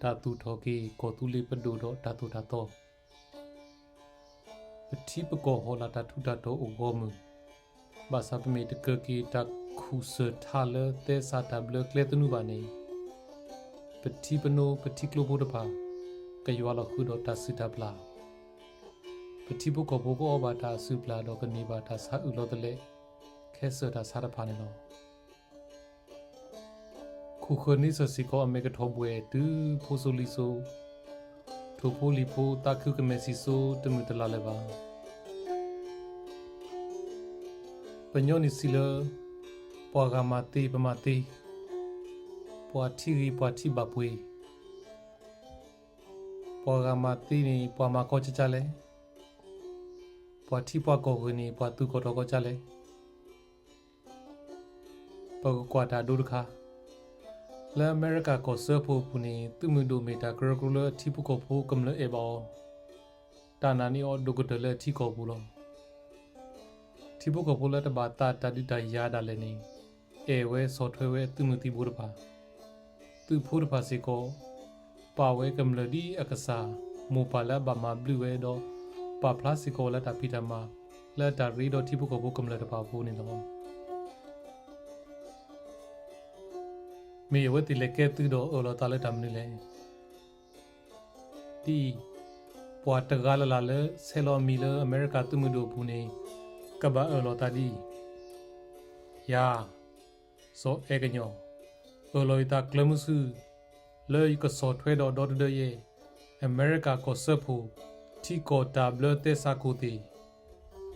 တၢ်သူၣ်ထီၣ်က့ၤ ကီၢ်သူလ့ၤပဒိၣ်ဒီးတၢ်သိၣ်တၢ်သီ, ပထံပကီၢ်ဟီၣ်လာ်တၢ်ထူးတၢ်တီၤအိၣ်ဂီၢ်မုၢ်, ဘၣ်ဆၣ်ပမ့ၢ်တကၢၤက့ၤတၢ်ခူၣ်စၢၢ်ထးလၢသဲစးတၢ်ဘျၢကျဲသနူဘၣ်န့ၣ်, ပထံပနိ ပထံကျိဖိတဖၣ် ကယွၤလီၤဃုာ်ဒီးတၢ်စုၣ်တၢ်ပျၢ်, ပထံဖိကီၢ်ဖိကအီၣ်ဘၣ်တၢ်အစုၣ်ပျၢ်ဒီးကန့ၢ်ဘၣ်တၢ်ဆါအုၣ်လီၤသလဲး ခဲစၢၢ်တၢ်ဆါတဖၣ်န့ၣ်လီၤ. ခူၣ်ဃၢၤန့ဆၢၣ်စ့ၢ်ကီး အမဲာ်ကထီၣ်ဘှဲၣ်တုၤဖိစိၤလံၤစိၤ, ထိၣ်ဖိလံၤဖိသးခုကမဲာ်ဆံးစိၤ တမုာ်တလၤလၢၤဘၣ်. ပညီနုၢ်စံးလၢ ပှၤဂၤမၤသ့ပမၤသ့, ပှၤထံဂ့ၤပှၤထံဘၣ်ပှ့ၤ, ပှၤဂၤမၤသ့န့ၣ် ပှၤမၤကီကၢ်ကၢ်လဲၣ်, ပှၤထံပှၤကီၢ်ဂ့ၤန့ၣ် ပှၤသူၣ်ကီၢ်ထီၣ်ကီၢ်ကၢ်လဲၣ်. ပကကွၢ်တၢ်ဒိတခါ, လၢအမဲရကၤကီၢ်စၢဖှိၣ်အပူၤန့ၣ် သုးမုၢ်ဒိၣ်မ့ၢ်တၢ်ကရၢကရိလၢအထံဖိကီၢ်ဖိကမျၢၢ်အဲၣ်ဘၣ်အီၤ, တၢ်နာ်န့ၢ်အီၤဒိၣ်ကတၢၢ်လၢအထံကီၢ်ပူၤလီၤ. ထံဖိကီၢ်ဖိလၢတဘၣ်သးတၢ်ဒုးတၢ်ယၤဒၣ်လဲာ်န့ၣ်, အဲၣ်ဝဲဆီၣ်ထွဲဝဲအသုးမုၢ်သံၣ်ဘိတဖၣ်, သုးဖိတဖၣ်စ့ၢ်ကီး, ပာ်ဝဲကမျၢၢ်ဒ်အကစၢ်, မိၢ်ပၢ်လၢအဘၣ်မၤဘျုးဝဲဒီး, ပာ်ဖျါစ့ၢ်ကီးဝဲလၢတၢ်ဖံးတၢ်မၤ, လၢအတၢ်ရ့ဒီးထံဖိကီၢ်ဖိကမျၢၢ်တဖၣ်အပူၤန့ၣ်လီၤ. မ့ၢ်အဝဲသ့ၣ်လဲၤကဲသုးဒီးအၢၣ်လီၤသးလၢတၢ်မနုၤလဲၣ်. ဒ်အံၤ, ပှၤတဂၤလၢ်လၢ်လၢဆဲးလီၤအမံၤလၢအမဲရကၤသုးမုၢ်ဒိၣ်အပူၤန့ၣ်, ကဘၣ်အၢၣ်လီၤသးဒ်အံၤ, ယၤ, စီၤအဲကညီၣ်, အၢၣ်လီၤယသးကျၢၤမုဆူ, လၢယကဆီၣ်ထွဲဒီးဒီတဒၢယဲၢ်, အမဲရကၤကီၢ်စၢဖှိၣ်, ထံကီၢ်တၢ်ဘျၢသဲစးခိၣ်သ့ၣ်,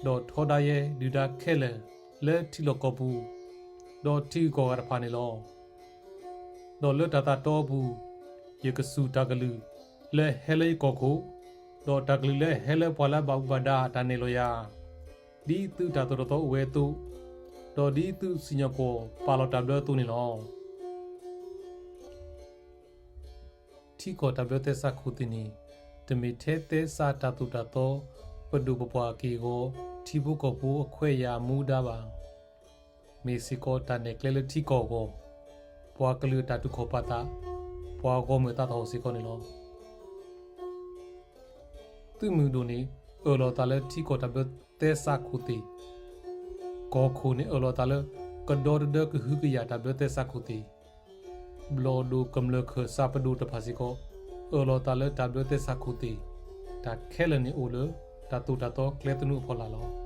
ဒီးထီဒါယဲဒုၣ်ဒါခဲလၢာ်လၢထံလီၢ်ကီၢ်ပူၤ, ဒီးထံဂုၤကီၢ်ဂၤတဖၣ်န့ၣ်လီၤ. ဒီးလၢတၢ်သးတီအပူၤ, ယကစူၢ်တၢ်ကလုၢ်လၢဟဲလၢယကီၢ်ခိၣ်, ဒီးတၢ်ကလုၢ်လၢဟဲလၢပှၤလၢအဘၣ်မူဘၣ်ဒါတၢ်နဲၣ်လီၤယၤ, ဒ်သုးတၢ်သိၣ်တၢ်သီအိၣ်ဝဲအသိး, ဒီးဒ်သုးစံၣ်ညီၣ်ကွီၢ်ပာ်လီၤတၢ်ဘျၢအသိးန့ၣ်လီၤ. ထံကီၢ်တၢ်ဘျၢသဲစးခိၣ်သ့ၣ်န့ၣ်, တမ့ၢ်ထဲသဲစးတၢ်သိၣ်တၢ်သီ, ပဒိၣ်ပပှၢ်က့ၢ်ဂီၤ, ထံဖိကီၢ်ဖိအခွဲးအယာ်အမူဒါဘၣ်. မ့ၢ်စ့ၢ်ကီးတၢ်နဲၣ်ကျဲလၢထံကီၢ်အဂီၢ်, ပှၤကလုာ်အတၢ်တူၢ်ခီၣ်ပာ်သး, ပှၤဂီၢ်မုၢ်အသးသဟီၣ်စ့ၢ်ကီးန့ၣ်လီၤ. သုးမုၢ်ဒိၣ်န့ၣ် အၢၣ်လီၤသးလၢထံကီၢ်တၢ်ဘျၢသဲစးခိၣ်သ့ၣ်, ကီၢ်ခိၣ်န့ၣ်အၢၣ်လီၤသးလၢ ကဒီတဒၢကဟုကယာ်တၢ်ဘျၢသဲစးခိၣ်သ့ၣ်, ဘျီၣ်ဒိၣ်ကမျၢၢ်ခၢၣ်စးပဒိၣ်တဖၣ်စ့ၢ်ကီး အၢၣ်လီၤသးလၢတၢ်ဘျၢသဲစးခိၣ်သ့ၣ်, တၢ်ခဲလၢာ်န့ၣ်အိၣ်လၢတၢ်သိၣ်တၢ်သီကျဲသနူအဖီလာ်လီၤ.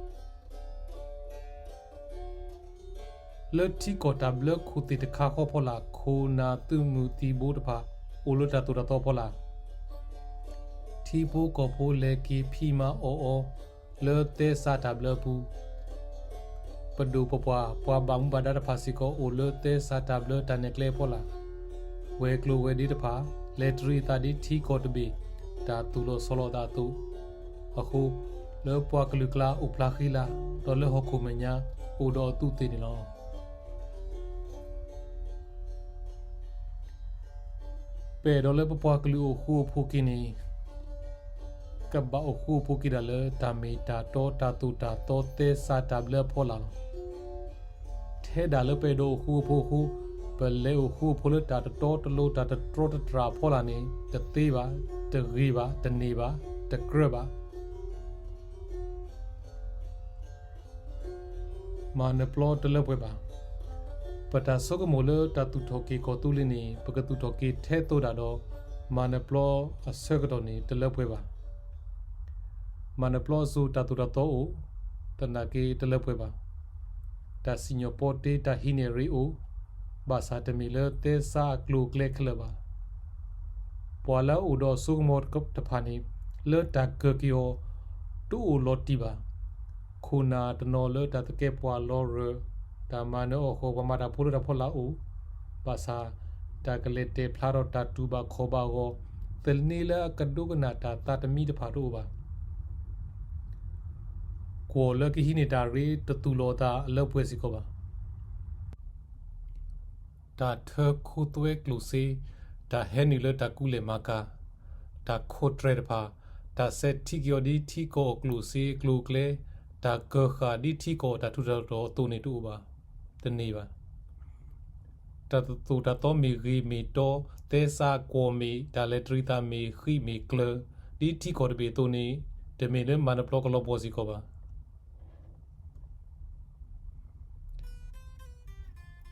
လၢထံကီၢ်တၢ်ဘျၢခိၣ်သ့ၣ်တခါဃီအဖီလာ် ခိၣ်နၢ်သုးမုၢ်သံၣ်ဘိတဖၣ် အိၣ်လၢတၢ်သိၣ်တၢ်သီအဖီလာ်, ထံဖိကီၢ်ဖိလဲၤက့ၤဖံးမၤအီၣ်အီၤ လၢသဲစးတၢ်ဘျၢအပူၤ, ပဒိၣ်ပပှၢ် ပှၤဘၣ်မူဘၣ်ဒါတဖၣ်စ့ၢ်ကီး အိၣ်လၢသဲစးတၢ်ဘျၢတၢ်နဲၣ်ကျဲအဖီလာ်, ဝဲၤကျိၤဝဲၤဒ့တဖၣ် လဲၤတရံးအသးဒ်ထံကီၢ်တဘ့ၣ် တၢ်သူၣ်လီၤဆီလီၤအသးအသိး, အဃိ လၢပှၤကလုာ်ကျါအိၣ်ဖျါဃံလၤ, ဒီးလၢဟီၣ်ခိၣ်မဲာ်ညါအိၣ်ဒီးအသူးအသ့ၣ်န့ၣ်လီၤ. ပအဲၣ်ဒိးလၢပပှၤကလုာ်အိၣ်ဃူအိၣ်ဖိးက့ၤန့ၣ် ကဘၣ်အိၣ်ဃူအိၣ်ဖိးက့ၤဒၣ်လၢ တၢ်မ့ၢ်တၢ်တီတၢ်သိၣ်တၢ်သီသဲစးတၢ်ဘျၢအဖီလာ်လီၤ. ထဲဒၣ်လၢပအဲၣ်ဒိးအိၣ်ဃူအိၣ်ဖိးအဃိ ပလဲၤအိၣ်ဃူအိၣ်ဖိးလၢတၢ်တတီတလိၤတၢ်တတြီတတြၢ်အဖီလာ်န့ၣ် တသ့ဘၣ်, တဂ့ၤဘၣ်, တန့ၢ်ဘၣ်, တကြၢးဘၣ်. မၤနၢၤပျီတလၢပှဲၤဘၣ်. ပတၢ်ဆိကမိၣ်လၢတၢ်သူၣ်ထီၣ်က့ၤကီၢ်သူလ့ၤန့ၣ် ပကသူၣ်ထီၣ်က့ၤထဲသိးဒၣ်ဒီး မၤနၢၤပျီအဆၢကတီၢ်န့ၣ် တလၢပှဲၤဘၣ်. မၤနၢၤပျီအစိၤတၢ်သိၣ်တၢ်သီအိၣ်, သနာ်က့တလၢပှဲၤဘၣ်. တၢ်စံၣ်ညီၣ်ပီတ့တၢ်ဟံးန့ၢ်ရ့အိၣ်, ဘၣ်ဆၣ်တမ့ၢ်လၢသဲစးအကျိၤအကျဲခဲလၢာ်ဘၣ်. ပှၤလၢအအိၣ်ဒီးအစိကမီၤတဖၣ်န့ၣ် လၢတၢ်ကၢၤက့ၤအီၤ တအိၣ်လီၤတံၢ်ဘၣ်. ခိၣ်နၢ်တနီၤလၢတၢ်သကဲးပှၤလီၤရၢၢ်, တၢ်မၤနၢၤအီၣ်ဃီၤ ပှၤမၤတၢ်ဖိလၢတၢ်ဖီလာ်အိၣ်, ဘၣ်ဆၣ် တၢ်ကလဲၤတဲာ်ဖျါထီၣ်တၢ်တူၢ်ဘၣ်ခီၣ်ဘၣ်အဂီၢ်, သန့လၢအကဒိကနၣ်တၢ်သးတမံတဖၣ်တအိၣ်ဘၣ်. ကွီၢ်လၢကဟံးန့ၢ်တၢ်ရ့တသူၣ်လီၤအသးအလၢပှဲၤစ့ၢ်ကီးဘၣ်. တၢ်ထၢခိသွဲကျိၣ်စ့, တၢ်ဟဲနုာ်လၢတၢ်ကူလဲၢ်မၤကၤ, တၢ်ခိးတြဲၤတဖၣ်, တၢ်ဆဲးထံက့ၤအီၤဒ်ထံကီၢ်အကျိၣ်စ့အကျိၤအကျဲ, တၢ်ကၢၤဃာ်ဒ်ထံကီၢ်အတၢ်ထူးတၢ်တီၤအသိးန့ၣ်တအိၣ်ဘၣ်, တန့ၢ်ဘၣ်. တၢ်သိၣ်တၢ်သီမ့ၢ်ဂ့ၤမ့ၢ်တီ, သဲစးကွီၢ်မ့ၢ်တၢ်လဲၤတရံးသးမ့ၢ်ဃံးမ့ၢ်ကျၢၤ, ဒ်ထံကီၢ်တဘ့ၣ်အသိးန့ၣ် တမ့ၢ်လၢမၤနပျီကလီၤပှီၢ်စ့ၢ်ကီးဘၣ်.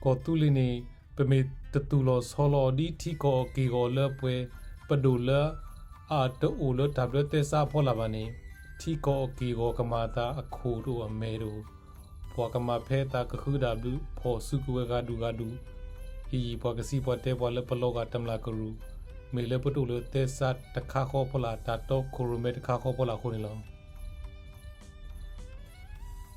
ကီၢ်သူလ့ၤန့ၣ် ပမ့ၢ်တသူၣ်လီၤဆီလီၤအီၤဒ်ထံကီၢ်အက့ၢ်အဂီၤလၢပှဲၤ, ပဒိၣ်လၢအတအိၣ်လၢတၢ်ဘျၢသဲစးအဖီလာ်ဘၣ်န့ၣ်, ထံကီၢ်အက့ၢ်အဂီၤကမၤအသးအခိၣ်တအိၣ်အမဲာ်တအိၣ်, ပှၤကမၤဖဲသးကဟုကဒၣ်ဘျုး ဖီၣ်စုကဝဲၤဂၤဒူၣ်ဂၤဒူၣ်, ယယံာ်ပှၤကစံးပှၤတဲပှၤလၢပလီၤဂာ်တမျၢ်ကရူၢ်, မ့ၢ်လၢပတအိၣ်လၢသဲစးတခါဃီအဖီလာ် တၢ်တီခိၣ်ရိၣ်မဲတခါဃီအဖီလာ်အဃိန့ၣ်လီၤ.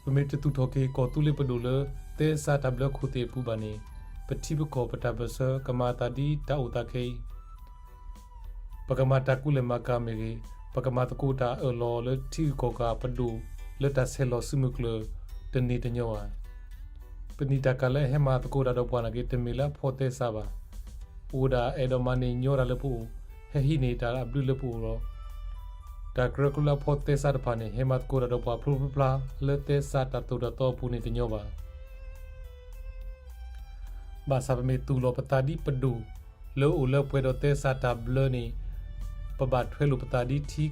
ပမ့ၢ်တသူၣ်ထီၣ်က့ၤကီၢ်သူလ့ၤပဒိၣ်လၢသဲစးတၢ်ဘျၢခိၣ်သ့ၣ်အပူၤဘၣ်န့ၣ်, ပထံပကီၢ်ပတၢ်ပၢၢ်ဆၢကမၤအသးဒ်တၢ်အိၣ်သးခဲအံၤ, ပကမၤတၢ်ကူလဲၢ်မၤကၤမ့ၢ်ဂ့ၤ, ပကမၤသကိးတၢ်အၢၣ်လီၤလၢထံဂုၤကီၢ်ဂၤပဒိၣ်လၢတၢ်ဆဲးလီၤစုမုၢ်ကျၢၤ တန့ၢ်တညီဘၣ်. ပနံၣ်တၢ်ကၤလၢအဟဲမၤသကိးတၢ်ဒီးပှၤနာ်က့ တမ့ၢ်လၢအဖီၣ်သဲစးဘၣ်. အိၣ်ဒၣ်အဲၣ်ဒိးမၤန့ၢ်ညီတၢ်လၢပအိၣ်, ဟဲဟံးန့ၢ်တၢ်အဘျုးလၢပအိၣ်ဒီး တၢ်ကရၢကရိလၢအဖီၣ်သဲစးတဖၣ်န့ၣ် ဟဲမၤသကိးတၢ်ဒီးပှၤဖျိဖျိဖျါလၢသဲစးတၢ်သိၣ်တၢ်သီအပူၤန့ၣ်တညီဘၣ်. ဘၣ်ဆၣ်ပမ့ၢ်သူၣ်လီၤပသးဒ်ပဒိၣ်လၢအိၣ်လၢပှဲၤဒီးသဲစးတၢ်ဘျၢန့ၣ်, ပဘၣ်ထွဲလိာ်ပသးဒ်ထံ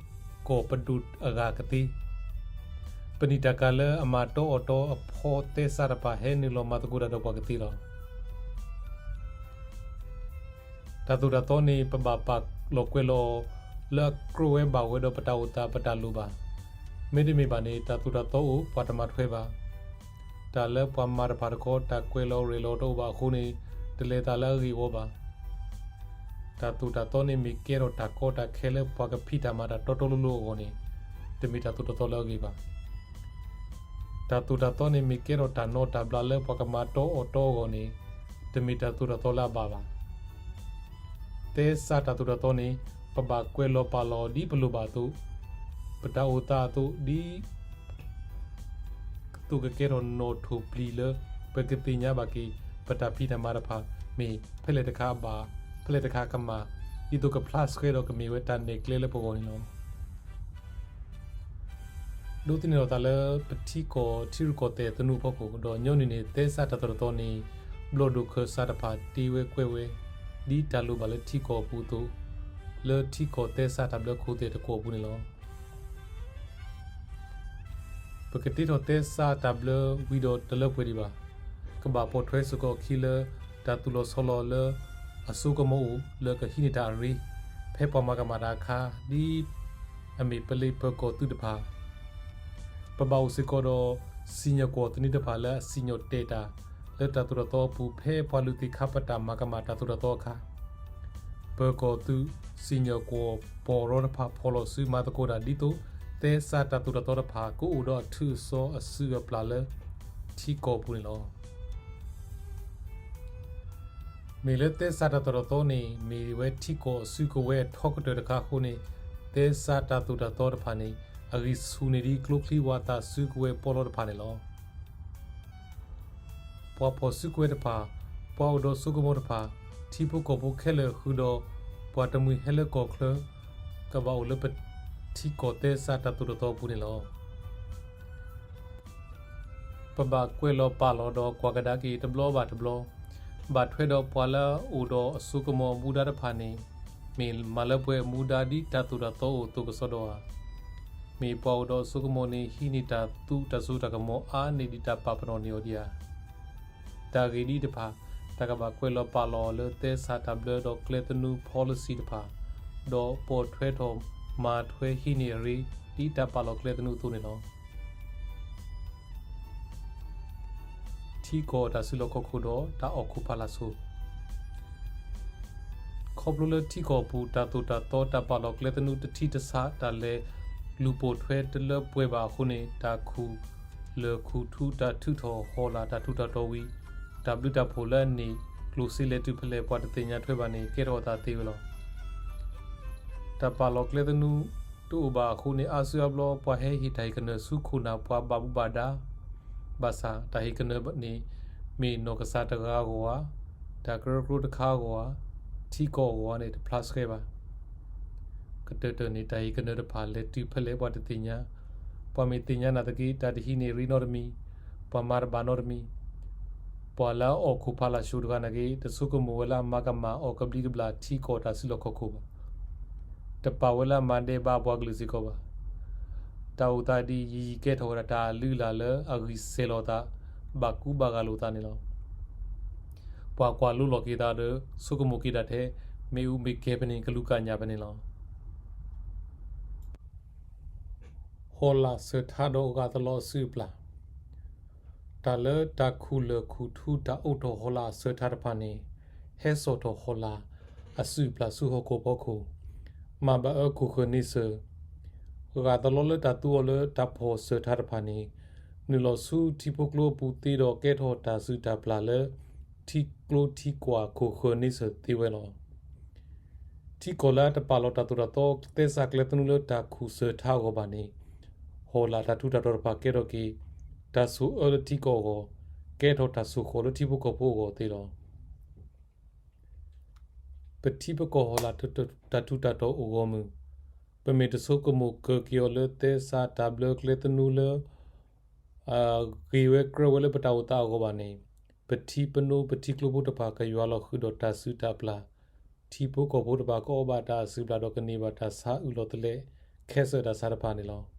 ကီၢ်ပဒိၣ်အဂၤကသ့. ပနံၣ်တၢ်ကၤလၢအမၤတီအီၣ်တီအဖီၣ်သဲစးတဖၣ်ဟဲနုာ်လီၤမၤသကိးတၢ်ဒီးပှၤကသ့လီၤ. တၢ်သိၣ်တၢ်သီန့ၣ် ပဘၣ်ပာ်လီၤကွဲးလီၤအီၤလၢအကြၢးဝဲဘၣ်ဝဲဒီးပတၢ်အိၣ်သးပတၢ်လိၣ်ဘၣ်. မ့တမ့ၢ်ဘၣ်န့ၣ် တၢ်သိၣ်တၢ်သီအိၣ်ပှၤတမၤထွဲဘၣ်. တၢ်လၢပှၤမၤတဖၣ်တခီ တၢ်ကွဲးလီၤရဲၣ်လီၤတအိၣ်ဘၣ်အဃိန့ၣ် တလဲၤသးလၢအဂ့ၢ်အဝီဘၣ်. တၢ်သိၣ်တၢ်သီန့ၣ်မ့ၢ်ကဲထီၣ်တၢ်ကီတၢ်ခဲလၢပှၤကဖံးတၢ်မၤတၢ်တီတီလိၤလိၤအဂီၢ်န့ၣ် တမ့ၢ်တၢ်သိၣ်တၢ်သီလၢအဂ့ၤဘၣ်. တၢ်သိၣ်တၢ်သီန့ၣ်မ့ၢ်ကဲထီၣ်တၢ်နီတၢ်ဘျးလၢပှၤကမၤတီအီၣ်တီအဂီၢ်န့ၣ် တမ့ၢ်တၢ်သိၣ်တၢ်သီလၢအဘၣ်ဘၣ်. သဲစးတၢ်သိၣ်တၢ်သီန့ၣ် ပဘၣ်ကွဲးလီၤပာ်လီၤဒ်ပလိၣ်ဘၣ်အသိး, ပတၢ်အိၣ်သးအသိးဒ် သိးကကဲထီၣ်နီၣ်ထိၣ်ပျံၤလၢ ပကသ့ၣ်ညါဘၣ်က့ၤ ပတၢ်ဖံးတၢ်မၤတဖၣ် မ့ၢ်ဖဲလဲၣ်တခါအဘၣ်, ဖဲလဲၣ်တခါကမၤ, ဒ်သိးကဖျါဆှဲဒီးကမ့ၢ်ဝဲတၢ်နဲၣ်ကျဲလၢပဂီၢ်န့ၣ်လီၤ. ဒိးသန့ၤထီၣ်သးလၢပထံကီၢ်ထံရူၢ်ကီၢ်သဲးသနူအဖီခိၣ်, ဒီးညီနုၢ်န့ၣ် သဲစးတၢ်သိၣ်တၢ်သီန့ၣ် ဘျီၣ်ဒိၣ်ခၢၣ်စးတဖၣ်တ့ဝဲကွဲးဝဲ ဒ်တၢ်လိၣ်ဘၣ်လၢထံကီၢ်အပူၤအသိး, လၢထံကီၢ်သဲစးတၢ်ဘျၢခိၣ်သဲးတကွီၢ်အပူၤန့ၣ်လီၤ. ပကတ့ထီၣ်သဲစးတၢ်ဘျၢဝံၤဒီးတလၢပှဲၤဒံးဘၣ်. ကဘၣ်ပိာ်ထွဲစ့ၢ်ကီးအခံလၢ တၢ်သူၣ်လီၤဆီလီၤလၢ အစိကမီၤအိၣ်လၢကဟံးန့ၢ်တၢ်အရ့ ဖဲပှၤမၤကမၣ်တၢ်အခါ ဒ်အမ့ၢ်ပလံးပၢၤကီၢ်သုးတဖၣ် ပဘၣ်အိၣ်စ့ၢ်ကီးဒီး စံၣ်ညီၣ်ကွီၢ်သနူတဖၣ်လၢအစံၣ်ညီၣ်တဲာ်တၢ် လၢတၢ်သိၣ်တၢ်သီအပူၤ ဖဲပှၤလုၢ်သ့ၣ်ခါပတာ်မၤကမၣ်တၢ်သိၣ်တၢ်သီအခါ ပၢၤကီၢ်သုး စံၣ်ညီၣ်ကွီၢ်ပီၢ်ရီတဖၣ်ဖီၣ်လီၤစုမၤသကိးတၢ်ဒ်သိး သဲစးတၢ်သိၣ်တၢ်သီတဖၣ် ကအိၣ်ဒီးအထုးအစီအစုၣ်အပျၢ်လၢ ထံကီၢ်အပူၤန့ၣ်လီၤ. မ့ၢ်လၢသဲစးတၢ်သိၣ်တၢ်သီန့ၣ် မ့ၢ်ဝဲထံကီၢ်အစုကဝဲၤအထီကတၢၢ်တခါအဃိန့ၣ် သဲစးတၢ်သိၣ်တၢ်သီတဖၣ်န့ၣ် အဂံၢ်ဆူၣ်န့ၢ်ဒံးကျိချံဝးသးစုကဝဲၤပီၢ်ရီတဖၣ်န့ၣ်လီၤ. ပှၤဖီၣ်စုကဝဲၤတဖၣ်, ပှၤအိၣ်ဒီးစိကမီၤတဖၣ်, ထံဖိကီၢ်ဖိခဲလၢာ်ဃုာ်ဒီး ပှၤတမှံၤဟဲလၢကီၢ်ချၢ ကဘၣ်အိၣ်လၢပထံကီၢ်သဲစးတၢ်သိၣ်တၢ်သီအပူၤန့ၣ်လီၤ. ပဘၣ်ကွဲးလီၤပာ်လီၤဒီးကွၢ်ကဒါက့ၤတဘျီဘၣ်တဘျီ, ဘၣ်ထွဲဒီးပှၤလၢအအိၣ်ဒီးအစိကမီၤမူဒါတဖၣ်န့ၣ် မ့ၢ်မၤလၢပှဲၤအမူဒါဒ်တၢ်သိၣ်တၢ်သီအိၣ်အသိးကစီဒီဧါ. မ့ၢ်ပှၤအိၣ်ဒီးအစိကမီၤန့ၣ် ဟံးန့ၢ်တၢ်သူတၢ်စိတၢ်ကမီၤအါန့ၢ်ဒံးတၢ်ပာ်ပနီၣ်န့ၢ်အီၤဒံးဧါ. တၢ်ဂ့ၢ်ဒ်အံၤတဖၣ် တၢ်ကဘၣ်ကွဲးလီၤပာ်လီၤအီၤလၢသဲစးတၢ်ဘျၢဒီးကျဲသနူ policy တဖၣ်, ဒီးပိာ်ထွဲထီၣ်မၤထွဲဟံးန့ၢ်အရ့ ဒ်တၢ်ပာ်လီၤကျဲသနူအသိးန့ၣ်လီၤ. ထံကီၢ်တၢ်စုလီၢ်ခီၣ်ခိၣ်ဒီးတၢ်အီၣ်ခိၣ်ဖးလာ်ဆိ ခီဖျိလၢထံကီၢ်အပူၤ တၢ်သိၣ်တၢ်သီတၢ်ပာ်လီၤကျဲသနူတထံၣ်တဆး တၢ်လဲၤလူၤပိာ်ထွဲတလၢပှဲၤဘၣ်အဃိန့ၣ် တၢ်ခူၣ်လၢၢ်ခူၣ်ထူ တၢ်ထုးထီၣ်ဟီၣ်လာ် တၢ်ထူးတၢ်တီၤဝံၤ တၢ်ဘျုးတၢ်ဖှိၣ်လၢအန့ၢ်ကျိၣ်စ့လဲၤတုၤဖဲလဲၣ် ပှၤတသ့ၣ်ညါထွဲဘၣ်န့ၣ် ကဲထီၣ်အသးသ့ဝဲလီၤ. တၢ်ပာ်လီၤကျဲသနူတအိၣ်ဘၣ်အဃိန့ၣ် အါစုအါဘျီ ပှၤဟဲဟ့ၣ်တၢ်ဟ့ၣ်ကနၢၤဆူခိၣ်နၢ်ပှၤဘၣ်မူဘၣ်ဒါ ဘၣ်ဆၣ်တၢ်ဟ့ၣ်ကနၢၤန့ၣ် မ့ၢ်နီၢ်ကစၢ်တဂၤအဂီၢ်ဧါ, တၢ်ကရၢကရိတခါအဂီၢ်ဧါ, ထံကီၢ်အဂီၢ်ဧါန့ၣ် တဖျါဆှဲဘၣ်. ကတၢၢ်တၢၢ်န့ၣ် တၢ်ဟ့ၣ်ကနၢၤတဖၣ်လဲၤတုၤဖဲလဲၣ်ပှၤတသ့ၣ်ညါ, ပှၤမ့ၢ်သ့ၣ်ညါနာ်သက့ တၢ်တဟံးန့ၢ်ရ့နီတမံၤ, ပှၤမၤတဘၣ်နီတမံၤ, ပ ပှၤလၢအအီၣ်ခိၣ်ဖးလၢ်ဆူၣ်တဂၤနာ်က့ တဆိကမိၣ်ဝဲလၢအမၤကမၣ်အီၣ်ကဘျံးကဘျၣ်ထံကီၢ်တၢ်စုလီၢ်ခီၣ်ခိၣ်ဘၣ်. တပာ်ဝဲလၢအမၤဒဲးဘးပှၤကလုာ်စ့ၢ်ကီးဘၣ်. တၢ်အိၣ်သးဒ်အံၤ ယံာ်ယံာ်ကဲထီၣ်ဝဲဒၣ်တၢ်အလုၢ်အလၢ်လၢအဂံၢ်စဲၤလီၤသး, ဘၣ်ကူဘၣ်ဂာ်လိာ်သးန့ၣ်လီၤ. ပှၤကွၢ်လိလီၤက့ၤသးဒီး ဆိကမိၣ်က့ၤတၢ်ထဲ မ့ၣ်အူမ့ၢ်ကဲၤဖဲန့ၣ် ကလူးကညးဖဲန့ၣ်လီၤ. ဟီၣ်လာ်စၢၤထါဒီးဂၢ်သလီအစုအပျၢ်. တၢ်လၢတၢ်ခူၣ်လၢၢ်ခူၣ်ထူတၢ်အိးထီၣ်ဟီၣ်လာ်အစၢၤထါတဖၣ်န့ၣ် ဟဲစိာ်ထီၣ်ဟီၣ်လာ်အစုၣ်အပျၢ်ဆူဟီၣ်ခိၣ်ဖီခိၣ်, မၤဘၣ်အၢခိၣ်ဃၢၤန့ဆၢၣ်, ဂၢ်သလီလၢတၢ်သူအီၤလၢတၢ်ဖီၣ်စၢၤထါတဖၣ်န့ၣ် နုာ်လီၤဆူထံဖိကျိအပူၤသ့ဒီး ကဲထီၣ်တၢ်စုၣ်တၢ်ပျၢ်လၢ ထံကျိထံကွၢ်ခိၣ်ဃၢၤန့ဆၢၣ်သ့ဝဲလီၤ. ထံကီၢ်လၢအတပာ်လီၤတၢ်သိၣ်တၢ်သီ သဲစးကျဲသနူလၢတၢ်ခူၣ်စၢၤထါအဂီၢ်ဘၣ်န့ၣ် ဟီၣ်လာ်တၢ်ထူးတၢ်တီၤတဖၣ်ကဲထီၣ်က့ၤ တၢ်ဆိၣ်အၢလၢထံကီၢ်အဂီၢ်, ကဲထီၣ်တၢ်ဆိၣ်ဃီၤလၢထံဖိကီၢ်ဖိအဂီၢ်သ့လီၤ. ပထံပကီၢ်ဟီၣ်လာ်တၢ်ထူးတၢ်တီၤအိၣ်ဂီၢ်မုၢ်, ပမ့ၢ်တဆိကမိၣ်ကၢၤက့ၤအီၤလၢသဲစးတၢ်ဘျၢကျဲသနူလၢ အဂ့ၤဝဲကြၢးဝဲလၢပတၢ်အိၣ်သးအဂီၢ်ဘၣ်န့ၣ်, ပထံပနိပထံကျိဖိတဖၣ်ကယွၤလီၤဃုာ်ဒီးတၢ်စုၣ်တၢ်ပျၢ်, ထံဖိကီၢ်ဖိတဖၣ်ကအီၣ်ဘၣ်တၢ်အစုၣ်ပျၢ်ဒီးကန့ၢ်ဘၣ်တၢ်ဆါအုၣ်လီၤသလဲး ခဲစၢၣ်တၢ်ဆါတဖၣ်န့ၣ်လီၤ.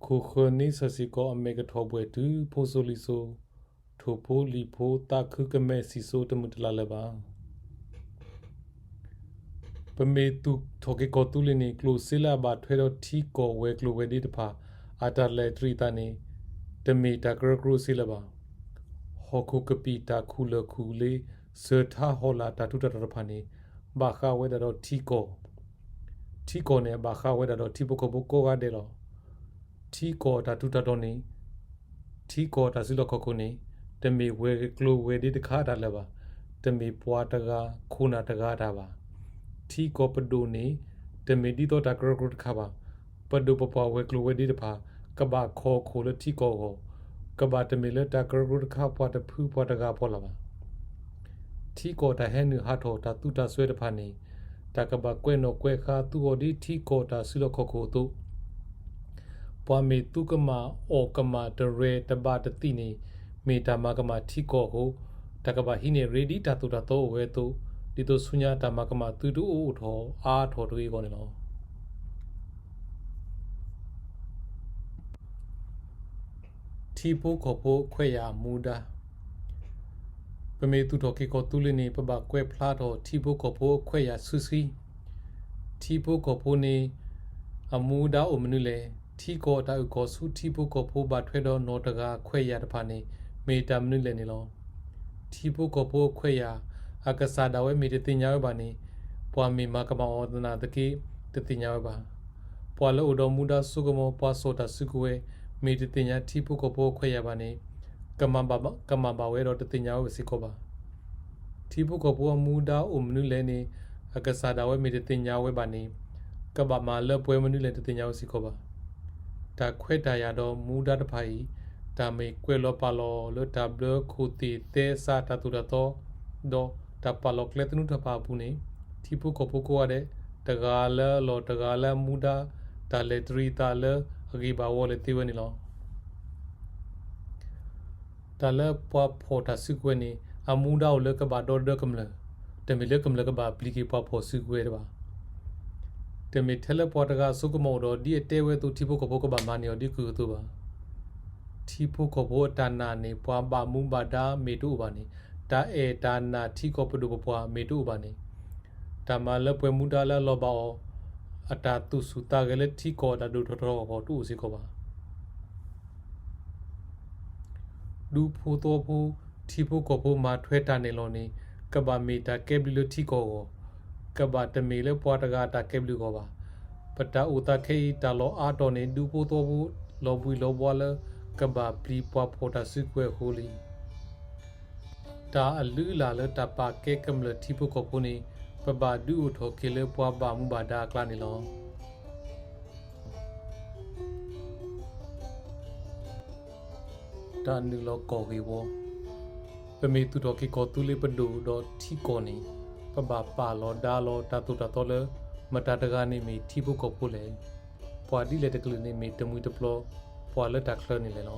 ခိၣ်ဃၢၤန့ဆၢၣ်စ့ၢ်ကီးအမဲာ်ကထီၣ်ဘှဲၣ်တုၤဖိစိၤလံၤစိၤ, ထိၣ်ဖိလံၣ်ဖိသးခုကမဲာ်စံၣ်စိၤတမုာ်တလၤလၢၤဘၣ်. ပမ့ၢ်သူၣ်ထီၣ်က့ၤကီၢ်သူလ့ၤန့ၣ် ကျိၣ်စ့လၢအဘၣ်ထွဲဒီးထံကီၢ်ဝဲၤကျိၤဝဲၤဒ့တဖၣ် အတၢ်လဲၤတရံးအသးန့ၣ် တမ့ၢ်တၢ်ကရၢကရိစ့လၢၤဘၣ်. ဟီၣ်ခိၣ်ကပံာ်တၢ်ခူၣ်လၢၢ်ခူၣ်လ့ စၢၤထါဟီၣ်လာ်တၢ်ထူးတၢ်တီၤတဖၣ်န့ၣ် ဘၣ်ဃးဝဲဒၣ်ဒီးထံကီၢ်, ထံကီၢ်န့ၣ် ဘၣ်ဃးဝဲဒၣ်ဒီးထံဖိကီၢ်ဖိကိးဂၤဒဲးလီၤ. ထံကီၢ်တၢ်ထူးတၢ်တီၤန့ၣ် ထံကီၢ်တၢ်စုလီၢ်ခီၣ်ခိၣ်န့ၣ် တမ့ၢ်ဝဲၤကျိၤဝဲၤဒ့တခါအတၢ်လၢၤဘၣ်. တမ့ၢ်ပှၤတဂၤခိၣ်နၢ်တဂၤအတၢ်ဘၣ်. ထံကီၢ်ပဒိၣ်န့ၣ် တမ့ၢ်ဒ်သိးတၢ်ကရၢကရိတခါဘၣ်. ပဒိၣ်ပပှၢ်ဝဲၤကျိၤဝဲၤဒ့တဖၣ် ကဘၣ်ခီၣ်ခိၣ်လၢထံကီၢ်အဂီၢ်, ကဘၣ်တမ့ၢ်လၢတၢ်ကရၢကရိတခါပှၤတဖုပှၤတဂၤအဖီလာ်ဘၣ်. ထံကီၢ်တၢ်ဟဲနုာ်ဟးထီၣ်တၢ်သူတၢ်စွဲတဖၣ်န့ၣ် တၢ်ကဘၣ်ကွဲးနီၣ်ကွဲးဃါသူအီၤဒ်ထံကီၢ်တၢ်စုလီၢ်ခီၣ်ခိၣ်အသိး ပှၤမ့ၢ်သူကမၣ်အီၣ်ကမၣ်တရဲတဘးတသံၣ်န့ၣ် မ့ၢ်တၢ်မၤကမၣ်ထံကီၢ်အဃိ, တၢ်ကဘၣ်ဟံးန့ၢ်ရ့ဒ်တၢ်သိၣ်တၢ်သီအိၣ်ဝဲအသိး, ဒ်သိးဆူညါတၢ်မၤကမၣ်သုတအိၣ်အိၣ်ထီၣ်အါထီၣ်တဂ့ၤအဂီၢ်န့ၣ်လီၤ. ထံဖိကီၢ်ဖိအခွဲးယာ်အမူဒါ. ပမ့ၢ်သူၣ်ထီၣ်က့ၤကီၢ်သူလ့ၤန့ၣ် ပဘၣ်ကွဲးဖျါထီၣ်ထံဖိကီၢ်ဖိအခွဲးယာ်စုဆှံ. ထံဖိကီၢ်ဖိန့ၣ် အမူဒါအိၣ်မနုၤလဲၣ်. ထံကီၢ်အတၢ်အုၣ်ကီၤဆူထံဖိကီၢ်ဖိဘၣ်ထွဲဒီးနီၢ်တဂၤအခွဲးယာ်တဖၣ်န့ၣ် မ့ၢ်တၢ်မနုၤလဲၣ်န့ၣ်လီၤ. ထံဖိကီၢ်ဖိအခွဲးယာ် အကစၢ်ဒၣ်ဝဲမ့ၢ်တသ့ၣ်ညါဝဲဘၣ်န့ၣ် ပှၤမ့ၢ်မၤကမၣ်အီၤသနာ်က့ တသ့ၣ်ညါဝဲဘၣ်. ပှၤလၢအိၣ်ဒီးမူဒါဆိကမိၣ် ပှၤစိာ်တၢ်စုကဝဲၤ မ့ၢ်တသ့ၣ်ညါထံဖိကီၢ်ဖိအခွဲးယာ်ဘၣ်န့ၣ် ကမၤဘၣ်ဝဲဒီးတသ့ၣ်ညါဝဲစ့ၢ်ကီးဘၣ်. ထံဖိကီၢ်ဖိအမူဒါအိၣ်မနုၤလဲၣ်န့ၣ် အကစၢ်ဒၣ်ဝဲမ့ၢ်တသ့ၣ်ညါဝဲဘၣ်န့ၣ် ကဘၣ်မၤလၢပှဲၤမနုၤလဲၣ်တသ့ၣ်ညါဝဲစ့ၢ်ကီးဘၣ်. တၢ်ခွဲးတၢ်ယာ်ဒီးမူဒါတဖၣ်အံၤ တၢ်မ့ၢ်ကွဲးလီၤပာ်လီၤလၢတၢ်ဘျၢခိၣ်သ့ၣ်သဲစးတၢ်သိၣ်တၢ်သီ ဒီးတၢ်ပာ်လီၤကျဲသနူတဖၣ်အပူၤန့ၣ် ထံဖိကီၢ်ဖိကိးဂၤဒဲး တဂၤလၢအလီၢ်တဂၤလၢအမူဒါ တၢ်လဲၤတရံးအသးလၢအဂ့ၢ်ဘၣ်ဝီလဲၣ်သ့ဝဲန့ၣ်လီၤ. တၢ်လၢပှၤဖီၣ်တၢ်စုကဝဲၤန့ၣ် အမူဒါအိၣ်လၢကဘၣ်ဒီသဒၢကမျၢၢ်, တမ့ၢ်လၢကမျၢၢ်ကဘၣ်ပျံၤက့ၤပှၤဖီၣ်စုကဝဲၤတဘၣ်. တမ့ၢ်ထဲလၢပှၤတဂၤအစိကမီၤအိၣ်ဒီး ဒ်အတဲဝဲအသိး ထံဖိကီၢ်ဖိကဘၣ်မၤန့ၢ်အီၤဒ်ကုၢ်အသိးဘၣ်. ထံဖိကီၢ်ဖိအတၢ်နာ်န့ၣ် ပှၤဘၣ်မူဘၣ်ဒါမ့ၢ်တအိၣ်ဘၣ်န့ၣ်, တၢ်အဲၣ်တၢ်နာ်ထံကီၢ်ပဒိၣ်ပပှၢ်မ့ၢ်တအိၣ်ဘၣ်န့ၣ်, တၢ်မၤလၢပှဲၤမူဒါလၢအလီၤဘၣ်အီၤ, အတၢ်သူၣ်ဆူၣ်သးဂဲၤလၢထံကီၢ်အတၢ်ဒိၣ်ထီၣ်ထီထီၣ်အဂီၢ်တအိၣ်စ့ၢ်ကီးဘၣ်. ဒူဖိသဝီဖိ ထံဖိကီၢ်ဖိမၤထွဲတၢ်နဲၣ်လီၤန့ၣ် ကဘၣ်မ့ၢ်တၢ်ကဲဘျုးလၢထံကီၢ်အဂီၢ်, ကဘၣ်တမ့ၢ်လၢပှၤတဂၤအတၢ်ကဲဘျုးအဂီၢ်ဘၣ်. ပတၢ်အိၣ်သးခဲအံၤ တၢ်လီၢ်အါတီၢ်န့ၣ် ဒူဖိသဝီဖိလီၤဘှံးလီၤဘှါလၢ ကဘၣ်ပျံၤပှၤဖီၣ်တၢ်စုကဝဲၤအဃိလံ. တၢ်အလုၢ်အလၢ်လၢတၢ်ပာ်ကဲကမျၢၢ်ထံဖိကီၢ်ဖိန့ၣ် ပဘၣ်ဒုးအိၣ်ထီၣ်က့ၤလၢပှၤဘၣ်မူဘၣ်ဒါအကျါန့ၣ်လီၤ. တၢ်နုာ်လီၤကီၢ်ဂ့ၢ်ဝီ. ပမ့ၢ်သူၣ်ထီၣ်က့ၤကီၢ်သူလ့ၤပဒိၣ်ဒီးထံကီၢ်န့ၣ် ပဘၣ်ပာ်လီၤဒါလီၤတၢ်သိၣ်တၢ်သီလၢ မတၤတဂၤန့ၣ်မ့ၢ်ထံဖိကီၢ်ဖိလဲၣ်. ပှၤဒ်လဲၣ်တကလုာ်န့ၣ်မ့ၢ်တမှံၤတပျီၤ ပှၤလၢတၢ်ချၢန့ၣ်လဲၣ်လီ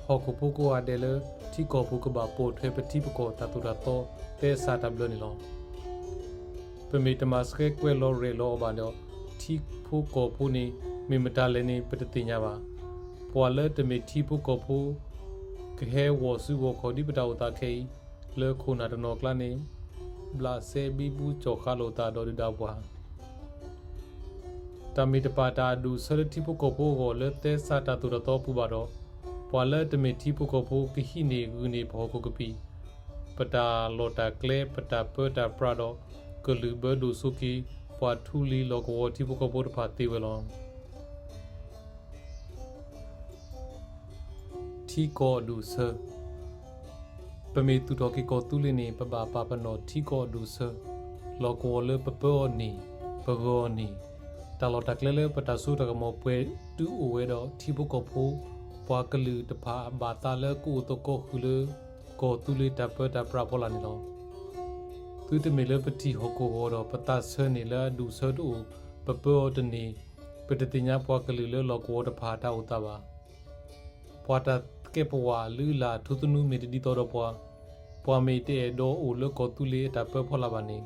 ၤ. ဟီၣ်ခိၣ်ဖိကိးဂၤဒဲးလၢထံကီၢ်ပူၤ ကဘၣ်ပိာ်ထွဲပထံပကီၢ်တၢ်သိၣ်တၢ်သီသဲစးတၢ်ဘျၢန့ၣ်လီၤ. ပမ့ၢ်တမၤဆှဲကွဲးလီၤရဲၣ်လီၤအီၤဘၣ်ဒီး ထံဖိကီၢ်ဖိန့ၣ် မ့ၢ်မတၤလဲၣ်န့ၣ် ပတသ့ၣ်ညါဘၣ်. ပှၤလၢတမ့ၢ်ထံဖိကီၢ်ဖိ ကဟဲဂီၤစုဂီၤခီၣ်ဒ်ပတၢ်အိၣ်သးခဲအံၤ လၢခိၣ်နၢ်တနီၤကျါန့ၣ် ဘျးစဲဘံဘူကၠီၣ်ဃးလိာ်သးဒီးဒုၣ်ဒါပှၢ် တၢ်မ့ၢ်တပာ်တၢ်အဒူၣ်အဆၢလၢထံဖိကီၢ်ဖိအဂီၢ် လၢသဲစးတၢ်သိၣ်တၢ်သီအပူၤဘၣ်ဒီး, ပှၤလၢတမ့ၢ်ထံဖိကီၢ်ဖိ ကဟံးန့ၢ်ဂုာ်န့ၢ်ပဟီၣ်ခိၣ်ကပံာ်, ပတၢ်လီၢ်တၢ်ကျဲ, ပတၢ်ပၢတၢ်ပြးဒီး ကလုာ်ဘၢဒိၣ်စိက့ၤ ပှၤထူလံၤလီၢ်ကဝီၤထံဖိကီၢ်ဖိတဖၣ်သ့ဝဲလီၤ. ထံကီၢ်အဒူၣ်အဆၢ ပမ့ၢ်သူၣ်ထီၣ်က့ၤကီၢ်သူလ့ၤန့ၣ် ပဘၣ်ပာ်ပနီၣ်ထံကီၢ်အဒူၣ်အဆၢ, လီၢ်ကဝီၤလၢပပၢအီၤန့ၢ်, ပဂၢၤအီၤန့ၢ်, တၢ်လီၢ်တၢ်ကျဲလၢပတၢ်စိတၢ်ကမီၤပှဲၤတုၤအိၣ်ဝဲဒီးထံဖိကီၢ်ဖိ, ပှၤကလုာ်တဖၣ်အဘၣ်သးလၢကအိၣ်သကိးဃုာ်လၢ ကီၢ်သူလ့ၤတၢ်ပၢတၢ်ပြးဖီလာ်န့ၣ်လီၤ. သုတမ့ၢ်လၢပထံၣ်ဟီၣ်ခိၣ်ဂီၤဒီး ပသးဆၢန့ၢ်လၢအဒူၣ်အဆၢတအိၣ်, ပပၢအီၤတန့ၢ်, ပတသ့ၣ်ညါပှၤကလုာ်လၢလီၢ်ကဝီၤတဖၣ်အတၢ်အိၣ်သးဘၣ်. ပှၤတၢ်ကဲပဝးအလုၢ်အလၢ်ထူသနူမ့ၢ်တဒ်သိးဒီးပှၤ, ပှၤမ့ၢ်တအဲၣ်ဒိးအိၣ်လၢကီၢ်သူလ့ၤအတၢ်ပၢဖီလာ်ဘၣ်န့ၣ်,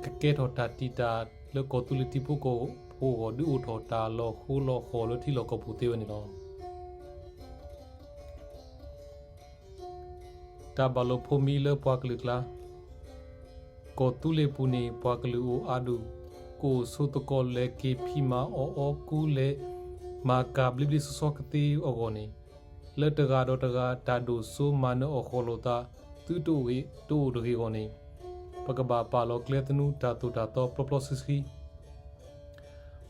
ကကဲထီၣ်တၢ်တံာ်တာ်လၢကီၢ်သူလ့ၤထံဖိကီၢ်ဖိအဂီၢ် ဒုးအိၣ်ထီၣ်တၢ်လီၤဃိလီၤဃီၤလၢထံလီၢ်ကီၢ်ပူၤသ့ဝဲန့ၣ်လီၤ. တၢ်ဘၣ်လိာ်ဖိးမံလၢပှၤကလုာ်အကျါ ကီၢ်သူလ့ၤပူၤန့ၣ် ပှၤကလုာ်အိၣ်အါဒူၣ်, ကအိၣ်ဆိးသကိးလဲၤက့ၤဖံးမၤအီၣ်အီကူလဲၤမၤကၤဘျ့ဘျ့ဆှီဆှီကသ့အဂီၢ်န့ၣ်, လၢတဂၤဒီးတဂၤတၢ်ဒိၣ်စိမၤနၢၤအီၣ်ဃီၣ်လိာ်သး သုတအိၣ်တဂ့ၤအဂီၢ်န့ၣ်, ပကဘၣ်ပာ်လီၤကျဲသနူတၢ်သိၣ်တၢ်သီပျီပျီဆှံဆှံ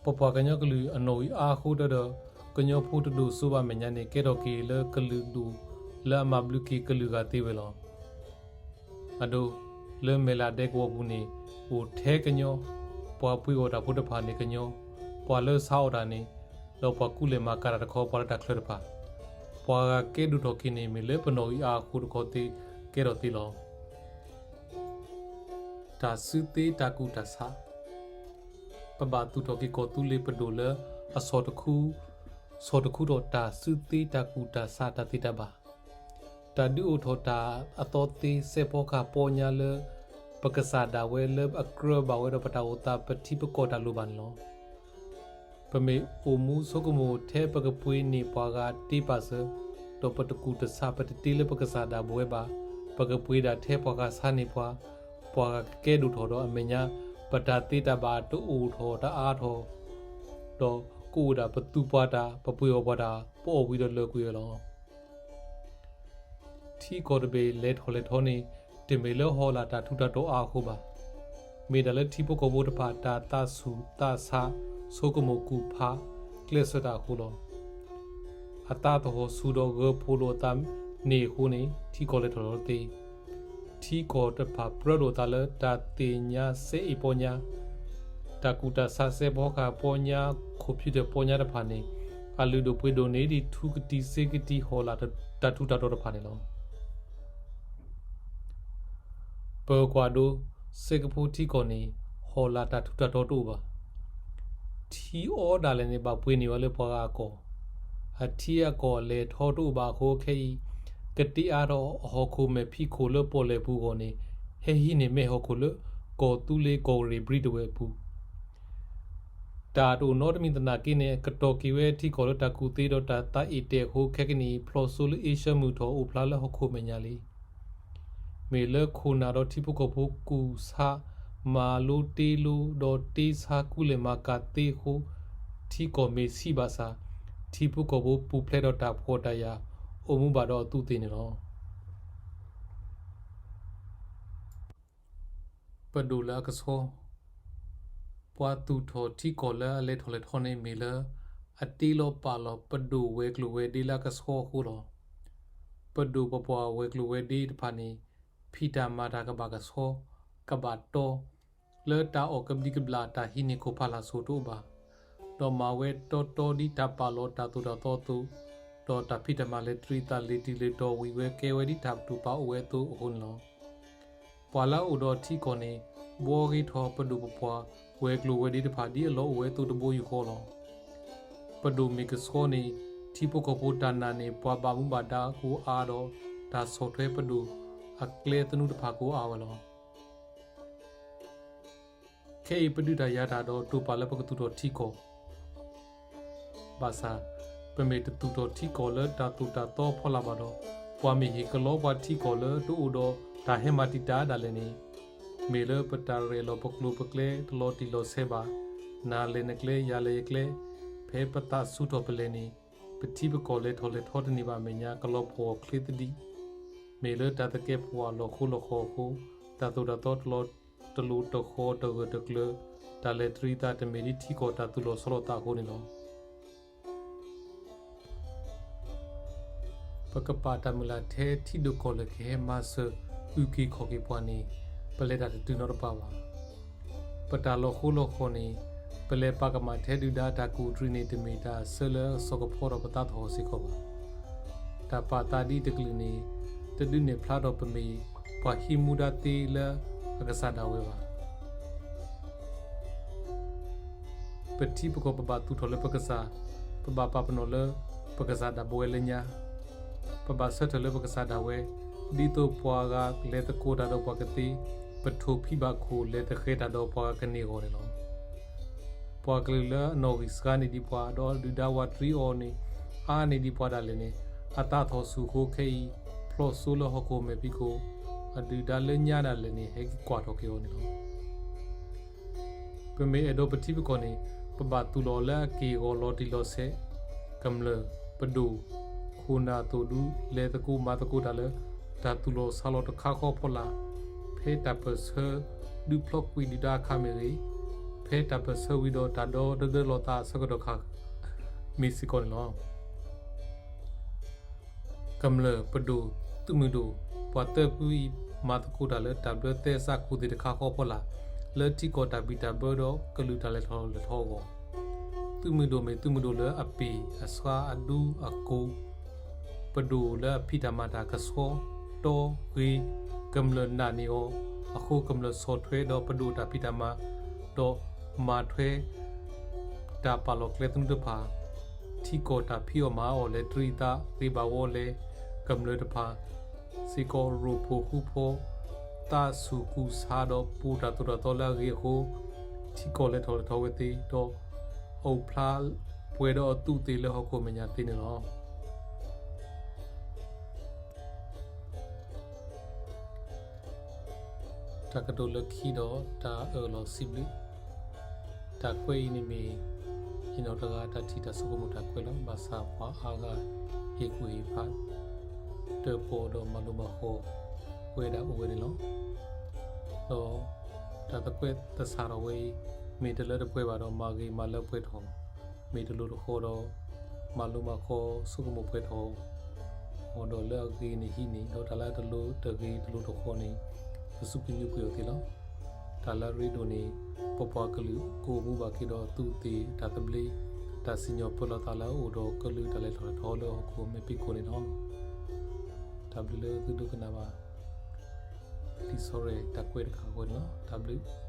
ပပှၤကညီကလုာ်အနီၣ်ဂံၢ်အါအဃိတၢ်ဒီး ကညီဖိတဒိၣ်စိဘၣ်မဲာ်ညါန့ၣ် ကဲထီၣ်က့ၤလၢကလုာ်ဒူၣ်လၢအမၤဘျုးက့ၤကလုာ်ဂၤသ့ဝဲလီၤ. အဒိ, လၢမဲာ်လးဒဲကဝီၤပူၤန့ၣ် အိၣ်ထဲကညီ, ပှၤပှ့ၤအီၣ်တၢ်ဖိတဖၣ်န့ၣ်ကညီ, ပှၤလၢဆါအီၣ်တၢ်န့ၣ်, ဒီးပှၤကူလဲၤမၤကၤတၢ်တခီ ပှၤလၢတၢ်ချၢတဖၣ်, ပှၤဂၤကဲဒိၣ်ထီၣ်က့ၤန့ၣ် မ့ၢ်လၢပနီၣ်ဂံၢ်အါအဃိတခီသ့ကဲထီၣ်သ့လီၤ. တၢ်စုသ့တၢ်ကူၣ်တၢ်ဆး ပဘၣ်သူၣ်ထီၣ်က့ၤကီၢ်သူလ့ၤပဒိၣ်လၢအဆီၣ်တခူ, ဆီၣ်တခူထီၣ်တၢ်စုသ့တၢ်ကူၣ်တၢ်ဆးတၢ်သ့တၢ်ဘၣ်, တၢ်ဒုးအိၣ်ထီၣ်တၢ်အသီသ့စဲးဖီကဟၣ်ပီညါလၢ ပကစၢ်ဒၣ်ဝဲလၢအကြၢးဘၣ်ဝဲဒီးပတၢ်အိၣ်သးပထံပကီၢ်တၢ်လိၣ်ဘၣ်န့ၣ်လီၤ. ပမ့ၢ်အိၣ်မူဆိကမိၣ်ထဲပကပှ့ၤန့ၢ်ပှၤဂၤတ့ပာ်စၢၤ, ဒီးပတကူၣ်တဆးပတတ့လၢပကစၢ်ဒၣ်ဝဲဘၣ်, ပကပှ့ၤဒၣ်ထဲပှၤဂၤဆါန့ၢ်ပှၤ, ပှၤဂၤကကဲဒိၣ်ထီၣ်ဒီးအမဲာ်ညါ, ပတၢ်သ့တၢ်ဘၣ်တအိၣ်ထီၣ်တအါထီၣ်, ဒီးကအိၣ်ဒၣ်ပသူပှၤတၢ်, ပပှ့ၤအီၣ်ပှၤတၢ်, ပအီၣ်ဝံၤဒီးလၢာ်ကွံာ်ဝဲလီၤ. ထံကီၢ်တဘ့ၣ်လဲၤထီၣ်လဲၤထီန့ၣ် တမ့ၢ်လၢဟီၣ်လာ်တၢ်ထူးတၢ်တီၤအါအဃိဘၣ်. မ့ၢ်ဒၣ်လၢထံဖိကီၢ်ဖိတဖၣ်တၢ်သးဆူၣ်သးဆါဆိကမိၣ်ကူၣ်ဖးကျဲးစၢးတၢ်အဃိလီၤ. အသးသဟီၣ်ဆူၣ်ဒီးဂၢၤဖိးလိာ်အသးန့ၣ်အဃိန့ၣ် ထံကီၢ်လဲၤထီၣ်လဲၤထီသ့ ထံကီၢ်တဖၣ်ပြၢလိာ်သးလၢတၢ်သ့ၣ်ညါစဲအ့ၣ်ပီညါ, တၢ်ကူၣ်တၢ်ဆးစဲးဖီကဟၣ်ပီညါ, computerပီညါတဖၣ်န့ၣ် အလုၢ်ဒိၣ်ပှ့ၤဒိၣ်န့ၢ်ဒံးထူကတံၤစ့ကတံၤဟီၣ်လာ်တၢ်ထူးတၢ်တီၤတဖၣ်န့ၣ်လီၤ. ပကွၢ်ဒိ စ့ကဖိထံကီၢ်န့ၣ် ဟီၣ်လာ်တၢ်ထူးတၢ်တီၤတအိၣ်ဘၣ်. ထံအီဒၣ်လဲာ်န့ၣ် ဘၣ်ပှ့ၤန့ၢ်ဝဲလၢပှၤဂၤအကီၢ်, အထံအကီၢ်အလဲၤထီတအိၣ်ဘၣ်အဃိခဲအံၤ, ကတ့အါထီၣ်အဟီၣ်ခိၣ်မဲာ်ဖံးခိၣ်လၢပီၣ်လဲၣ်ပူၤအဂီၢ်န့ၣ် ဟဲဟံးန့ၢ်မဲာ်ဟီၣ်ခိၣ်လၢ ကီၢ်သူလ့ၤကီၢ်ရ့ၣ်ဘြံၤတဝဲၢ်အပူၤ တၢ်တအိၣ်နီတမံၤသနာ်က့န့ၣ် ကတီၢ်က့ၤဝဲထံကီၢ်လၢတၢ်ကူၣ်သ့ဒီးတၢ်သးအ့ၣ်တဲာ်အဃိ ခဲကနံၣ်အံၤ ဖျိးစိလၢအ့ရှၢမုၢ်ထီၣ်အိၣ်ဖျါလၢဟီၣ်ခိၣ်မဲာ်ညါလံ. မ့ၢ်လၢခိၣ်နၢ်ဒီးထံဖိကီၢ်ဖိကူၣ်ဆါ မၤလိတ့လိဒီးတ့ဆါကူလဲၤမၤကၤသ့အဃိ ထံကီၢ်မ့ၢ်ဆံးဘၣ်ဆၣ် ထံဖိကီၢ်ဖိပူၤဖျဲးဒီးတၢ်ဖှီၣ်တၢ်ယာ် အိၣ်မူဘၣ်ဒီးအသူးအသ့ၣ်န့ၣ်လီၤ. ပဒိၣ်လၢအကဆှီ ပှၤသူၣ်ထီၣ်ထံကီၢ်လၢအလဲၤထီၣ်လဲၤထီန့ၣ်မ့ၢ်လၢ အတ့လီၤပာ်လီၤပဒိၣ်ဝဲၤကျိၤဝဲၤဒ့လၢအကဆှီအဃိလီၤ. ပဒိၣ်ပပှၢ်ဝဲၤကျိၤဝဲၤဒ့တဖၣ်န့ၣ် ဖံးတၢ်မၤတၢ်ကဘၣ်ကဆှီ ကဘၣ်တီ လၢတၢ်အီၣ်ကဘျံးကဘျၣ်တၢ်ဟံးန့ၢ်ခိၣ်ဖးလာ်စိၤတအိၣ်ဘၣ်, ဒီးမၤဝဲတီတီဒ်တၢ်ပာ်လီၤတၢ်သိၣ်တၢ်သီအသိး, ဒီးတၢ်ဖံးတၢ်မၤလဲၤတရံးအသးလၢာ်တံၢ်လၢာ်တီၤဝံၤဝဲကဲဝဲဒ်တၢ်ပတုာ်ပာ်အိၣ်ဝဲအသိးအဃိန့ၣ်လီၤ. ပှၤလၢအအိၣ်ဒီးထံကီၢ်န့ၣ် ဘှီဂ့ၤထီၣ်ပဒိၣ်ပပှၢ်ဝဲၤကျိၤဝဲၤဒ့တဖၣ်ဒ်အလီၢ်အိၣ်ဝဲအသိးတဘိယူၢ်ဃီလီၤ. ပဒိၣ်မ့ၢ်ကဆှီန့ၣ် ထံဖိကီၢ်ဖိတၢ်နာ်န့ၣ် ပှၤဘၣ်မူဘၣ်ဒါကိးအါဒီး တၢ်ဆီၣ်ထွဲပဒိၣ်အကျဲသနူတဖၣ်ကိးအါဝဲလီၤ. ခဲအံၤပဒုးတၢ်ယၤတၢ်ဒီးတိာ်ပာ်လၢပကသူၣ်ထီၣ်ထံကီၢ် ဘၣ်ဆၣ် ပမ့ၢ်တသူၣ်ထီၣ်ထံကီၢ်လၢတၢ်သိၣ်တၢ်သီဖီလာ်ဘၣ်ဒီး ပှၤမ့ၢ်ဟ့ၣ်ကလီပှၤထံကီၢ်လၢတအိၣ်ဒီးတၢ်ဟဲမၤတံာ်တာ်ဒၣ်လဲာ်န့ၣ် မ့ၢ်လၢပတၢ်ရဲၣ်လီၤပကျိၤပကျဲတလီၤတံၢ်လီၤဆဲးဘၣ်, နၤလဲၤနကျဲ ယၤလဲၤယကျဲ, ဖဲပသးစူၤထီၣ်ပလဲၤန့ၣ် ပထံပကီၢ်လဲၤထီၣ်လဲၤထီတန့ၢ်ဘၣ်အမဲာ်ညါ ကလီၤပှီၢ်ချ့သဒံး, မ့ၢ်လၢတၢ်သကဲးပဝးလီၢ်ဃိလီၢ်ဃီအဃိ တၢ်သိၣ်တၢ်သီတလီၤတလိၣ်တဃီၤတဂၢၢ်တကျၢၤ, တၢ်လဲၤတရံးသးတမ့ၢ်ဒ်ထံကီၢ်တၢ်သူၣ်လီၤဆီလီၤသးအဃိန့ၣ်လီၤ. ပကပာ်တၢ်မုၢ်လၢ်ထဲထံဒိၣ်ကီၢ်လဲၢ်ကဟဲမၤစၢၤအုၣ်က့ၤခီၣ်က့ၤပှၤန့ၣ် ပလဲၤတၢ်တတုၤနီတပၤဘၣ်. ပတၢ်လီၤဃိလီၢ်ဃီန့ၣ် ပလဲၤပာ်ကမၣ်ထဲဒုၣ်ဒါတၢ်ကူၣ်တရံးန့ၣ် တမ့ၢ်တၢ်အဆၢလၢအစီၤကဖီဒီးပသးသဟီၣ်စ့ၢ်ကီးဘၣ်. တၢ်ပာ်သးဒ်တကလုာ်န့ၣ် တဒုးနဲၣ်ဖျါထီၣ်ပမ့ၢ်ပှၤဟံးမူဒါသ့လၢအကစၢ်ဒၣ်ဝဲဘၣ်. ပထံပကီၢ်ပဘၣ်သူၣ်ထီၣ်လၢပကစၢ်, ပဘၣ်ပာ်ပနီၣ်လၢပကစၢ်ဒၣ်ပဝဲလၢညါ, ပဘၣ်ဆၢထၢၣ်လၢပကစၢ်ဒၣ်ဝဲ, ဒ်သိးပှၤဂၤလဲၤသကိးတၢ်ဒီးပှၤကသ့, ပထိၣ်ဖံးဘၣ်ခိၣ်လဲၤသဃဲၤတၢ်ဒီးပှၤဂၤကန့ၢ်အဂီၢ်န့ၣ်လီၤ. ပှၤကလုာ်လၢအနီၣ်ဂံၢ်စှၤန့ၢ်ဒံးပှၤ ဒီးဒုၣ်ဒါဝးတရံးအီၤန့ၣ် အါန့ၢ်ဒံးပှၤဒၣ်လဲာ်န့ၣ် အသးထီၣ်ဆူၣ်အဃိခဲအံၤ ဖျီၣ်စိလၢဟီၣ်ခိၣ်မဲာ်ဖံးခိၣ် အဒုၣ်ဒါလၢညါဒၣ်လဲာ်န့ၣ် ဟဲက့ၤကွၢ်ထီၣ်က့ၤအီၤန့ၣ်လီၤ. ပမ့ၢ်အဲၣ်ဒိးပထံပကီၢ်န့ၣ် ပဘၣ်သူၣ်လီၤလၢအက့ၢ်အဂီၤလီၤတံၢ်လီၤဆဲး, ကမျၢၢ်, ပဒိၣ်, ခိၣ်နၢ်သိၣ်ဒူ လဲၤသကိးမၤသကိးတၢ်လၢ တၢ်သူၣ်လီၤဆါလီၤတခါဃီအဖီလာ်, ဖဲတၢ်ပၢၢ်ဆၢဒုးဖျီကွံာ်ဒုၣ်ဒါအခါမ့ၢ်ဂ့ၤ, ဖဲတၢ်ပၢၢ်ဆၢဝံၤဒီးတၢ်ဒီတဒၢလီၤသးအဆၢကတီၢ်ခါ မ့ၢ်စ့ၢ်ကီးန့ၣ်လီၤ. ကမျၢၢ်, ပဒိၣ်, သုးမုၢ်ဒိၣ်, ပှၤသၢဖုအံၤ မၤသကိးတၢ်လၢတၢ်ဘျၢသဲစးခိၣ်သ့ၣ်တခါဃီအဖီလာ်, လၢထံကီၢ်တၢ်ဘံၣ်တၢ်ဘၢဒီးကလုာ်တၢ်လဲၤထီၣ်လဲၤထီအဂီၢ်, သုးမုၢ်ဒိၣ်မ့ၢ်သုးမုၢ်ဒိၣ်လၢအပ့ၢ်အဆှါအဒူအကိၢ်, ပဒိၣ်လၢအဖံးတၢ်မၤတၢ်ကဆှီ, တီ, ဂ့ၤ, ကမျၢၢ်နာ်န့ၢ်အီၤအဃိ ကမျၢၢ်ဆီၣ်ထွဲဒီးပဒိၣ်တၢ်ဖံးတၢ်မၤ, ဒီးမၤထွဲ တၢ်ပာ်လီၤကျဲသနူတဖၣ်, ထံကီၢ်တၢ်ဖံးအီၣ်မၤအီၣ်လဲၤတရံးအသး ဂ့ၤဘၣ်ဝီလဲၤ, ကမျၢၢ်တဖၣ်စ့ၢ်ကီး ရိၣ်ဖှိၣ်ဃူဖိ, သးဆူၣ်ကူၣ်ဆါဒီးပူၤတၢ်သိၣ်တၢ်သီလၢအဂ့ၤအဃိ, ထံကီၢ်လဲၤထီၣ်လဲၤထီဝဲသ့, ဒီးအအိၣ်ဖျါပှဲၤဒီးအသူးအသ့ၣ်လၢဟီၣ်ခိၣ်အမဲာ်ညါသ့န့ၣ်လီၤ. တၢ်ကတိၤလၢခံဒီးတၢ်အၢၣ်လီၤစံးဘျုး, တၢ်ကွဲးအံၤန့ၣ်မ့ၢ် ယနီၢ်တဂၤတၢ်ထံၣ်တၢ်ဆိကမိၣ်တၢ်ကွဲးလီၤ. ဘၣ်ဆၣ်ပှၤအါဂၤဟ့ၣ်ကူၣ်ဟ့ၣ်ဖး တၢၣ်ပီၣ်ဒီးမၤလိမၤဃီၤဝဲဒၣ်အိၣ်ဝဲန့ၣ်လီၤ. ဒီးတၢ်သကွဲးသဆၣ်ထီၣ်ဝဲအံၤ မ့ၢ်တလၢတပှဲၤဘၣ်ဒီး မၤဂ့ၤမၤလၢပှဲၤထီၣ်, မ့ၢ်တလိၤတဃီၤဒီး မၤလိမၤဃီၤဆိကမိၣ်ပှဲၤထီၣ်အီၤဒီး လၢအဂ့ၤန့ၣ်ဟံးန့ၢ်, ဒီးတၢ်လၢအတလိၤတဂ့ၤတလိၤတဃီၤန့ၣ် ပစူးကွံာ်ညိကွံာ်အီၤသ့လီၤ. တၢ်လၢအရ့ဒိၣ်န့ၣ် ပပှၤကလုာ်ကအိၣ်မူဘၣ်က့ၤဒီးသူးအသ့ၣ်တၢ်သဘျ့, တၢ်စံၣ်ညီၣ်ပၢလီၤသးလၢအအိၣ်ဒီးကလုာ်တၢ်လဲၤထီၣ်လဲၤထီလၢဟီၣ်ခိၣ်မဲာ်ဖံးခိၣ်န့ၣ်လီၤ. တၢ်ဘျုးလၢသုဒိကနၣ်ဘၣ် လံာ်ဆီရဲၣ်တၢ်ကွဲးတခါအဃိန့ၣ်လီၤ. တၢ်ဘျုး